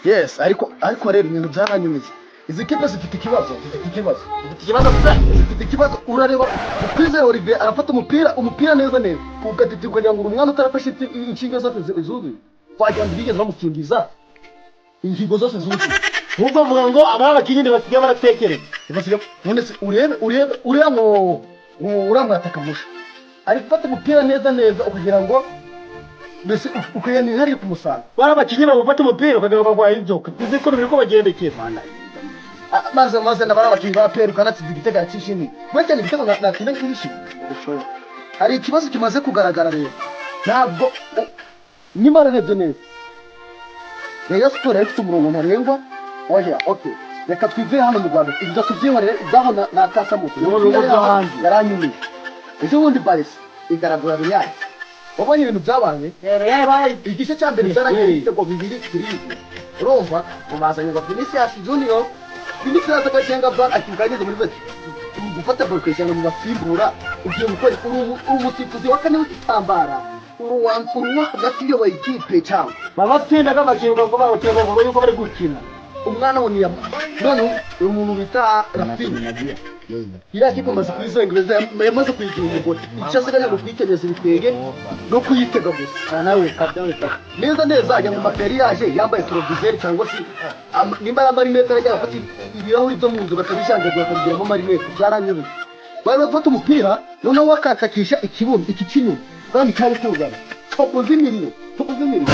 Yes, ariko rero ibintu byaranyumiye. Izi kipe zifite ikibazo, zifite ikibazo. Ufite ikibazo pe. Zifite ikibazo. Urareba Kwizera Olivier arafata umupira neza neza, ugatiti ukagira ngo uri umwana utarafashe inshinge zose zuzuye, wagira ngo bigeze bamukingiza ingingo zose zuzuye. Nkuko bavuga ngo aba bakinnyi ntibasigaye baratekereza. None se urebe uriya ngo uriya mwataka musha ari gufata umupira neza neza, ukagira ngo mbese ukagira ni hari kumusanga. Bari abakinnyi bagufata umupira ukagira ngo barwaye inzoka, uzi ko biri ko bagendekera. Maze nabari abakinnyi ba APR ukanatsinda igitego, aracyishimiye burya ni igitego natsinda nk'ishimye. Hari ikibazo kimaze kugaragara rero, ntabwo niba narebye neza, Rayon Sport yari ifite umurongo ntarengwa. Oya, okay, reka twivire hano mu Rwanda, ibyo tubyihorere, ibyaho na kasamutu. Mu bihugu byo hanze. Yaranyumiye ejo bundi Barça igaragura Real. Wabonye ibintu byabaye? Igice cya mbere cyaragiye ibitego 2-2. Urumva ngo bazanye ngo Vinicius Junior, Vinicius akacenga ball, akibuka ageze muri veti gufata ball kuyishyira mu basimbura. Ugiye gukora, uri umusifuzi wa kane w'igitambara, uri uwa hagati uyoboye ikipe cyangwa Babatsindaga bakibuka ngo bawukina ngo yuko bari gukina. Umwana we niyama. None uyu muntu bita Raphinha, iriya kipe amaze kuyizengereza, yamaze kuyigira umugore. Icyo asigaye ngo kuyikenyeza ibitenge no kuyitega gusa. Nawe kabyawe. Neza neza ajya mu maperi, yaje yambaye rétroviseur cyangwa se nimba ari amarinete, arajya afata ibirahuri byo mu nzu bakabijanjagura akabigiramo amarinete. Byaranyuze, bari bafata umupira noneho bakatakisha ikibuno iki cy'inyuma kandi cyari kuzana tokoza imiriro, tokoza imiriro.